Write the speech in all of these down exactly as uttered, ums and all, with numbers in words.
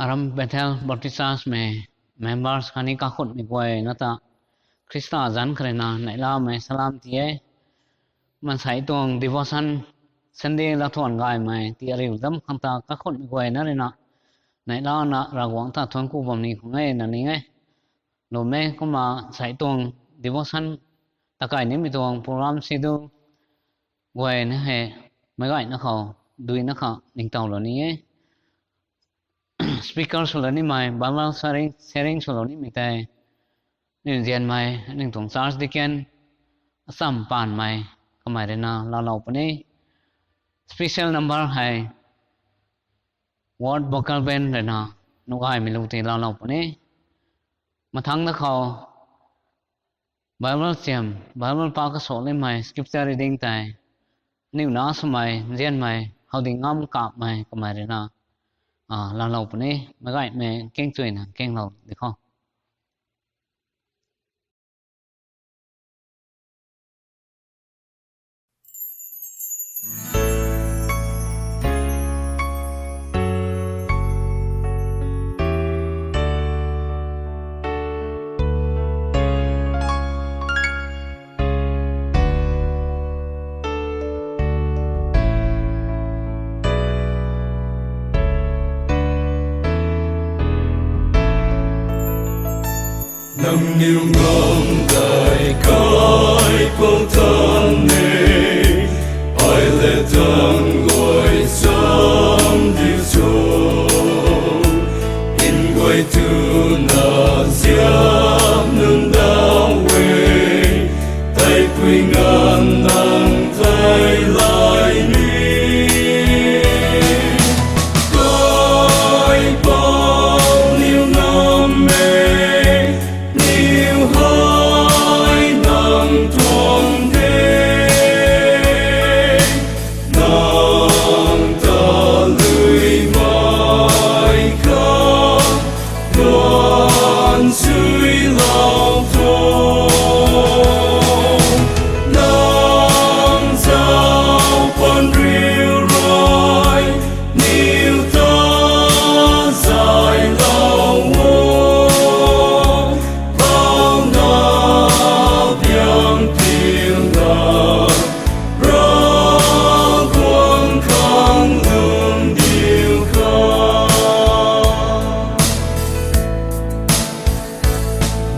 Aram Bethel Baptist Church mei members khatni kakhunmei guay na ta Khrista zanc kharina neihlamei salam ti e. Mansei tuang devotion Sunday lathuan gaymei ti ariu dam khang ta kakhunmei guay na rina neihlana Ravguangc ta thuanc ku bam ni khang e na ning e. Lwm e kumna sei tuang devotion takai nimei tuang program schedule guay na hei meic gayna khou duina kha ningtowlou ni e. Speaker swlou nimei, Bible sharing, sharing swlou nimei tei nzianmei ning tuang church deacon, acham paanmei kamei rui na laalou puni. Special number hei World Vocal Band rui na nuh gaymei lu tei laalou puni. Mathangc da khou Bible siam, Bible pa kasac limei scripture reading tei aniu na swmei nzianmei Howdingam Kapmei kamei rui na laalou puni. Meic gaymei kingchuina kinglou di khou. Nangniw ngam dai kaipouc tan e, ai le tang guay cham diu cho. Nguay tuna ziap nunc dau e, taipui nganv nang tei lay ni. Kaipouc niw ngam e, niw hei nang tuang de. Nang ta lui mai kha, tuan suilou tho. Nang zauc pan riu rui, niw ta zaylou o. Bauhna biang piuna, Ravguangc khang lwm diu kha.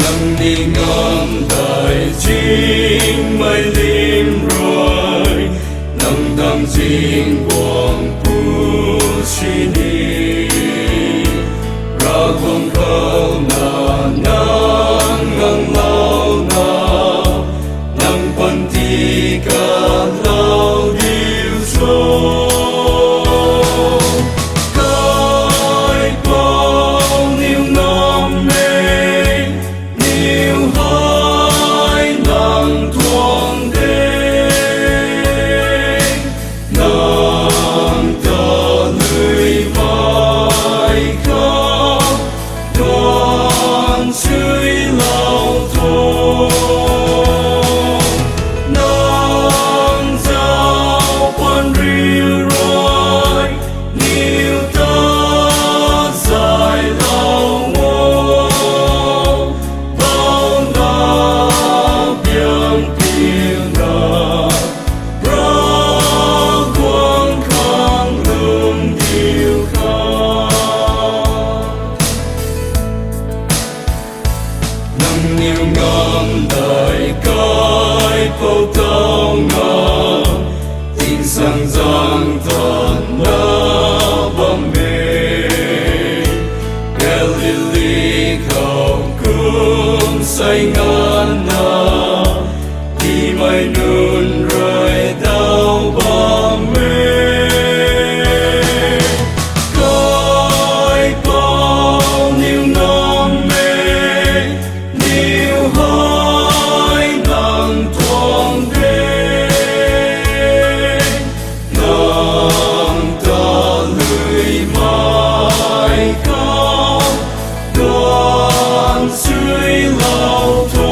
Nangniw ngam dai zingmei lim rui, nang dang zing guang pu sini. Ravguangc khou na nang nganglouna, nang panty kalou diu cho. Kaipouc niw ngam e, niw hei nang tuang de. Nang ta lui mai kha, tuan suilou tho. Nang zauc pan riu rui, niw ta zaylou o. Bauhna biang piuna, Ravguangc khang lwm diu kha. Nangniw ngam dai kaipouc tau nga, tingsaeng zaeng tan na bam e. Galili khou kum sei nganvna, tiimei nunc rui dau bam e. Kaipouc niw ngam e, niw hei nang tuang de. Nang ta lui mai kha, tuan suilou tho.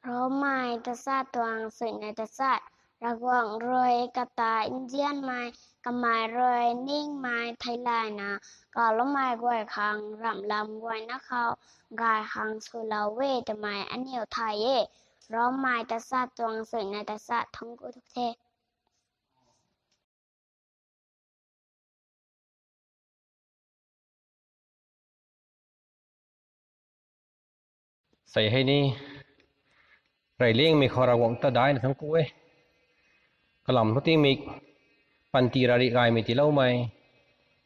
Romei tachat tuang suina tachat. Ravguangc rui kata nzianmei, kamei rui ningmei theilayna kawloumei guay khang ramhlam guayna khou gay khang swlou e twmei aniu thay e. Romei tachat tuang suina tachat. Thuanc ku thu the. Sei hei ni, reyliangmei khou Ravguangc ta daihna thuanc ku e. Kalam thu tingmik, panty rari gaymei tiiloumei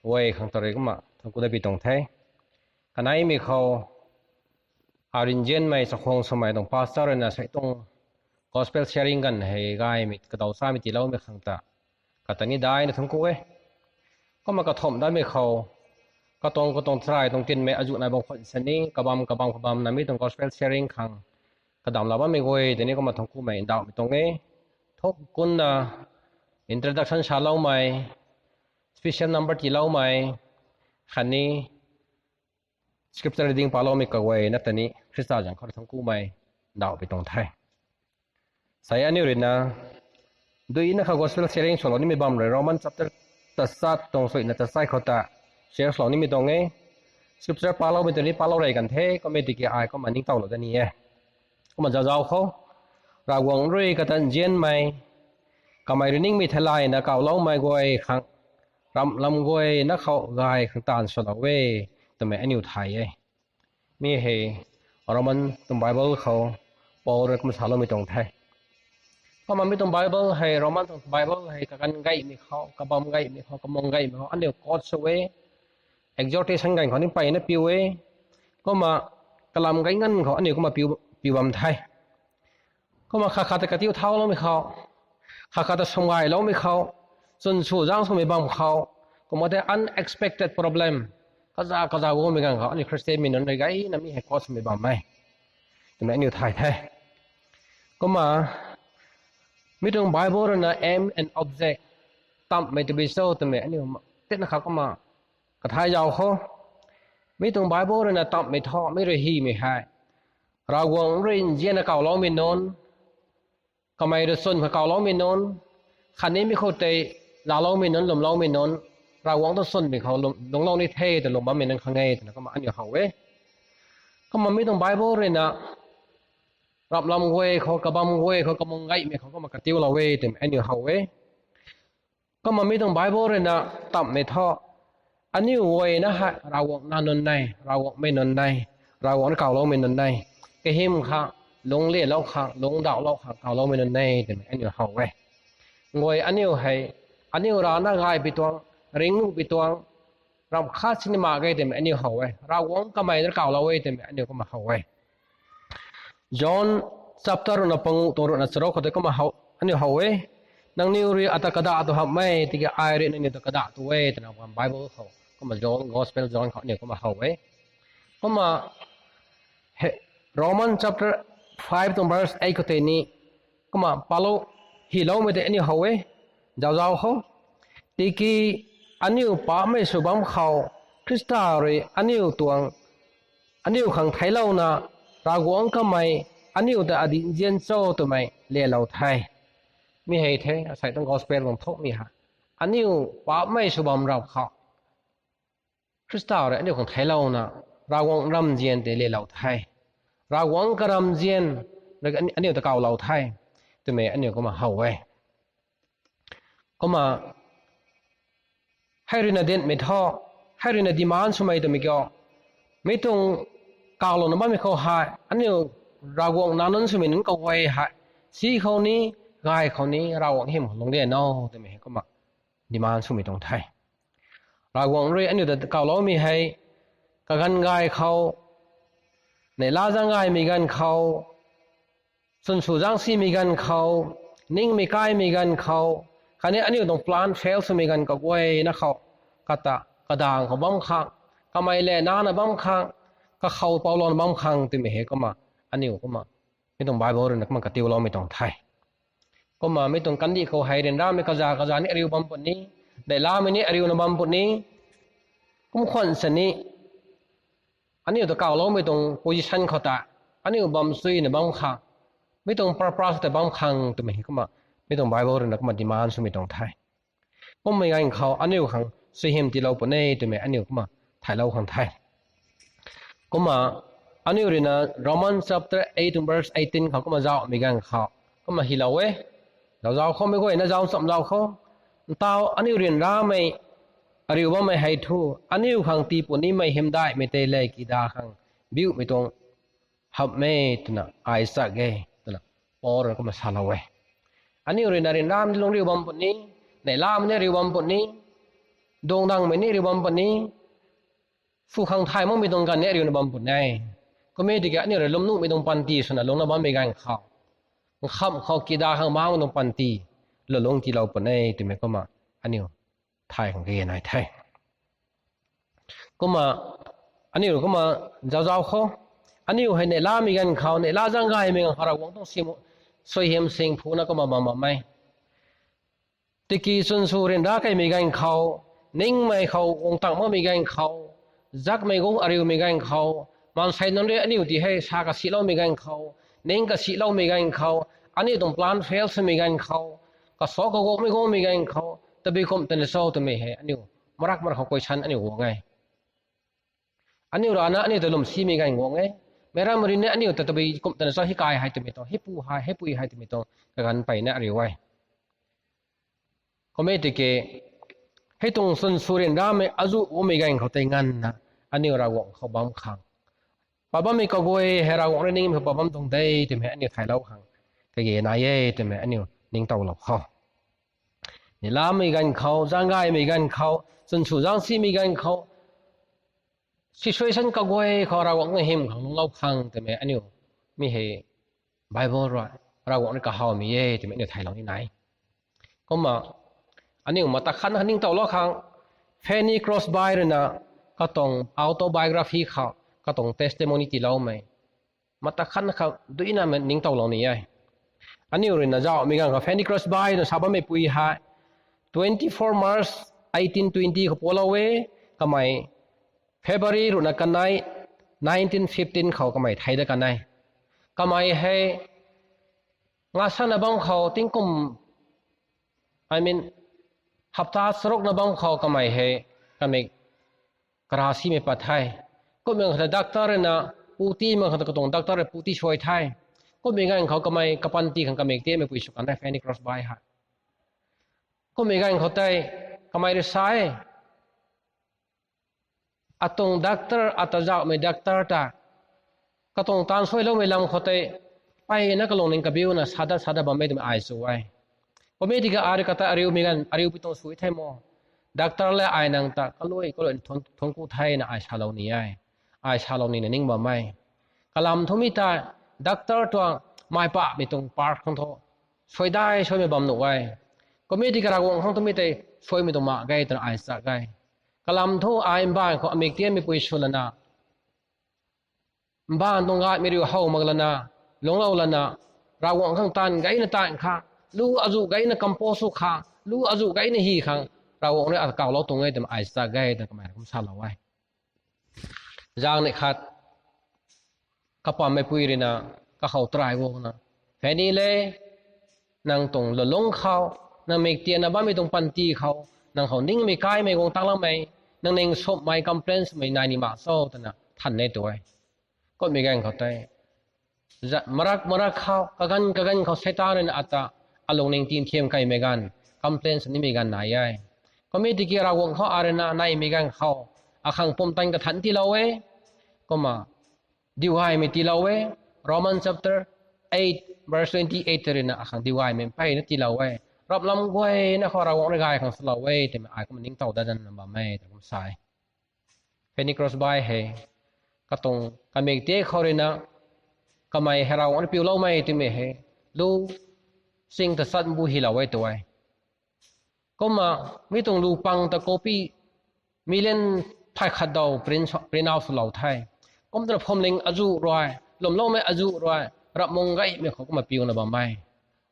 guay khang ta rui kumna thuanc ku dat pi tuang the. Kaneimei khou, arinzianmei chakhwang swmei tuang pastor ruina sei tuang gospel sharing ganv hei gaymei kadaw chamei tiiloumei khang ta kata ni daihna thuanc ku e. Kumna kathumh datmei khou, katuang katuang tharai tuang tinmei azuh nai bam khwan sini, kabam kabam kabamna mi tuang gospel sharing khang kadamlou bammei guay tei ni kumna thuanc kumei ndauhmei tuang e. Thuk kunna introduction saloumei, special number tiiloumei, khatni scripture reading paloumei kaguayna ta ni Khrista zaeng khou rui thuanc kumei ndauh pi tuang the. Sei aniu ruina, duina khou gospel sharing swlou nimei bam rui Roman chapter tachat tuang suina tachat khou ta share swlou nimei tuang e. Scripture paloumei ta ni palou rey kan the, kumna tiki ai kumna ningtowlou da ni e. Kumna zazau khou, Ravguangc rui kata nzianmei, kamei rui ningmei theilayna kawloumei guay khang ramhlam guayna khou gay khang taanv swlou e twmei aniu thay e. Mi hei Roman tuang Bible khou Paul rui kumna saloumei tuang the. Kumna mi tuang Bible hei, Roman tuang Bible hei kaganv gaymei khou, kabam gaymei khou, kamung gaymei khou aniu quote sw e. Exhortation ganv khou ni mpeyna piu e. Kumna kalam gay nganv khou aniu kumna piu, piu bam the. Kumna khat khat ta katiu thauloumei khou, khat khat ta swmgayloumei khou, chwn sw zaeng swmei bam khou, kumna tei unexpected problem, kaza kaza guangmei ganv khou aniu Khristianmei nunc rui gayna mi hei quote swmei bam e twmei aniu thay the. Kumna mi tuang Bible ruina aim and object, tamhmei tabui cho twmei aniu tina kha kumna kathay zau khou, mi tuang Bible ruina tamhmei thu mi rui hymei hei Ravguangc rui nzianna kawloumei nunc, kamei rui chwn khou kawloumei nunc, khatni mi khou tei laaloumei nunc, lwmloumei nunc, Ravguangc tuang chwnmei khou lung, lungclou ni the twna lwm bammei nunc khang e twna kumna aniu how e. Kumna mi tuang Bible ruina ramhlam guay khou, kabam guay khou, kamung gaymei khou kumna katiulou e twmei aniu how e. Kumna mi tuang Bible ruina tamhmei thu, aniu guayna hei Ravguangc nac nunc e, Ravguangc mei nunc e, Ravguangc rui kawloumei nunc e, kahym khang, lungc lelou khang, lungc ndauhlou khang kawloumei nunc e twmei aniu how e. Guay aniu hei, aniu rana gaypui tuang, ringnuhpui tuang, ramh khat sini mak ge twmei aniu how e. Ravguangc kamei rui kawlou e twmei aniu kumna how e. John chapter ruhna panguh tuang ruhna charuk khou tei kumna how, aniu how e. Nangniw rui ata kadah tu hamh e, tiki ai rui nangniw ta kadah tu e twna Bible khou kumna John, Gospel John khou aniu kumna how e. Kumna Roman chapter five tuang verse eight khou tei ni kumna palou, hyloumei tei aniu how e, zauc zauc khou. Tiki aniu paapcmei sw bam khou, Khrista rui aniu tuang, aniu khang theiclouna, Ravguangc kamei aniu ta adih nzian cho twmei lelou the. Mi hei the, asei tuang gospel bam thukmei ha. Aniu paapcmei sw bam rap khou, Khrista rui aniu khang theiclouna, Ravguangc ramzian tei lelou the. Ravguangc karamzian rui aniu ta kawlou the twmei aniu kumna how e. Kumna hei ruina dinmei thu, hei ruina demand swmei twmei kiu, mi tuang kawlouna bammei khou hei aniu Ravguangc nac nunc swmei nunc kaguay hei, si khou ni, gay khou ni, Ravguangc hym khou lungc dian o twmei hei kumna demand swmei tuang the. Ravguangc rui aniu ta kawloumei hei, kaganv gay khou, neihla zaeng gaymei ganv khou, chwn sw zaeng simei ganv khou, ningmei kaimei ganv khou, khatni aniu tuang plan fail swmei ganv kaguayna khou, kata kadaeng khou bam khang, kamei le nana bam khang, kakhou poulouna bam khang twmei hei kumna, aniu kumna, mi tuang Bible ruina kumna katiuloumei tuang the. Kumna mi tuang kandih khou hei ryanramei kaza kaza ni ariu bam puni, neihlamei ni ariuna bam puni, kum khwan sini, aniu ta kawloumei tuang position khou ta, aniu bam suina bam khang, Mi tuang purpose tei bam khang twmei kumna, mi tuang Bible ruina kumna demand swmei tuang the. Kummei ganv khou aniu khang suaihiam tiilou puni twmei aniu kumna thaylou khang the. Kumna aniu ruina Roman chapter eight verse eighteen khou kumna zauhmei ganv khou kumna hylou e. Zauc zauc khou, mei guayna zauc cham zauc khou. Ntaw aniu ryanramei, ariu bammei hei thu, aniu khang tii punimei hymdaihmei tei le kida khang biumei tuang hamh e twna ai chak e twna Paul rui kumna salou e. Aniu ruina ryanramei ni lungc riu bam puni, neihlamei ni riu bam puni, dungdangmei ni riu bam puni, phu khang thay makmei tuang ganv ni riuna bam puni e. Kum e tiki aniu rui lwmnuhmei tuang panty swna lungcna bammei ganv khou, nkham khou kida khang makmei tuang panty lulungc tiilou puni e twmei kumna aniu thay khang kage nai the. Kumna aniu kumna zauc zauc khou, aniu hei neihlamei ganv khou, neihla zaeng gaymei ganv khou Ravguangc tuang suaihiam sing phuna kumna bam bam e. Tiki chwn sw ryanra keymei ganv khou, ningmei khou guang tang makmei ganv khou, zakmei guang ariumei ganv khou, maansei nunc rui aniu ti hei sa kasiloumei ganv khou, ning kasiloumei ganv khou, aniu tuang plan fail swmei ganv khou, kaso kagukmei guangmei ganv khou tabui kum twna cho twmei hei aniu marak marak khou question aniu guang e. Aniu rana aniu ta lwmsimei ganv guang e. Meic ram ri ni aniu ta tabui kum twna cho, hei kai hei twmei tuang, hei pu hei, hei pui hei twmei tuang kaganv peyna ariu e. Kum e tiki, hei tuang chwn sw ryanramei azuh guangmei ganv khou tei nganvna aniu Ravguangc khou bam khang, pat bammei kaguay hei Ravguangc rui ningmei khou pat bam tuang de twmei aniu thaylou khang kage nai e twmei aniu ningtowlou khou, neihlamei ganv khou, zaeng gaymei ganv khou, chwn sw zaeng simei ganv khou, situation kaguay khou Ravguangc na hym khang lungclou khang twmei aniu, mi hei Bible rui, Ravguangc rui kahawmei e twmei aniu thaylou ni nai. Kumna aniu mata khatna ningtowlou khang, Fanny Crosby ruina katuang autobiography khou, katuang testimony tiiloumei mata khatna kha duinamei ningtowlou ni e. Aniu ruina zauhmei ganv khou Fanny Crosby na sa bammei pui hei twenty-four March eighteen twenty khou palou e. Kamei February ruhna kanei nineteen fifteen khou kamei thei dat kan e. Kamei hei ngasana bam khou tingkum, I mean, hapta charukna bam khou kamei hei kamei kara simei pat the. Kummei ganv khou doctor ruina puti mak khou katuang doctor rui puti suai the. Kummei ganv khou kamei kapanty khang kamei tiamei pui sw kan e Fanny Crosby hei. Kummei ganv khou tei kamei rui sa e, atuang doctor, ata zauhmei doctor ta katuang taanv suailoumei lam khou tei mpeyna kalungning kabiuna sadat sadat bammei twmei ai chu e. Kum e tiki ai rui kata ariumei ganv, ariu pi tuang sw the mo. Doctor le ai nang ta kalui kalui thuanc ku thena ai salou ni e. Ai salou nina ning bam e. Kalam thumei ta doctor tuang mei pahmei tuang part khang thu suaidai suaimei bam nuh e. Kum e tiki Ravguangc khang twmei tei suaimei tuang mak ge twna ai chak e. Kalam thu ai mbaanv khou amik tiamei pui sw lana, mbaanv tuang gaymei riu how mak lana, lungclou lana, Ravguangc khang taanv gayna taanv khang, lu azuh gayna compose sw khang, lu azuh gayna hy khang, Ravguangc rui akawlou tuang e twmei ai chak ge twna kamei kum salou e. Zaeng ni khat, kapammei pui ruina kakhou try guangna, Fanny le, nang tuang lulungc khou, nang mik tiana bammei tuang panty khou, nang khou ningmei kaimei guang tangloumei, nang ning sumhmei complain swmei nai ni mak cho twna than e tu e. Kummei ganv khou tei, marak marak khou, kaganv kaganv khou Seitaan ruina ata alungning tinthiam kaimei ganv, complain sw nimei ganv nai e. Kum e tiki Ravguangc khou ai ruina naimei ganv khou, akhang pumtan kathan tiilou e. Kumna diugaymei tiilou e. Roman chapter eight verse twenty-eight ruina akhang diugaymei mpeyna tiilou e. Rap lam guayna khou Ravguangc rui gay khang swlou e twmei ai kumna ningtow dat dan bam e twna kum sa e. Fanny Crosby hei katuang kamik ti khou ruina kamei hei Ravguangc rui piuloumei twmei hei lu sing ta chat mbu hylou e tu e. Kumna mi tuang lu pang ta copy million phay khat daw print out swlou the. Kum twna phwamling azuh rui, lwmloumei azuh rui, rapmung gaymei khou kumna piuna bam e.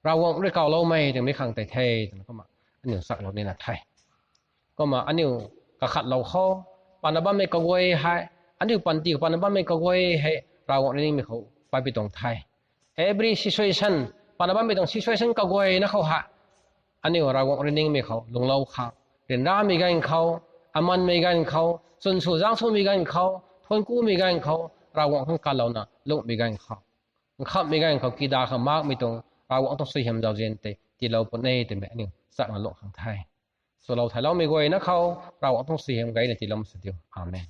Ravguangc rui kawloumei twmei khang tei the twna kumna aniu chaklou nina the. Kumna aniu kakhatlou khou, pana bammei kaguay hei, aniu panty khou pana bammei kaguay hei Ravguangc rui ningmei khou paipui tuang the. Every situation, pana bammei tuang situation kaguayna khou ha, aniu Ravguangc rui ningmei khou lungclou khang, ryanramei ganv khou, amanmei ganv khou, chwn sw zaeng swmei ganv khou, thuanc kumei ganv khou, Ravguangc khang kalouna lungmei ganv khou, nkhamhmei ganv khou kida khang makmei tuang Ravguangc tuang suaihiam zauzian tei tiilou puni e twmei aniu chakna lung khang the. Swlou theiloumei guayna khou Ravguangc tuang suaihiam gayna tiilou sw diu. Amen.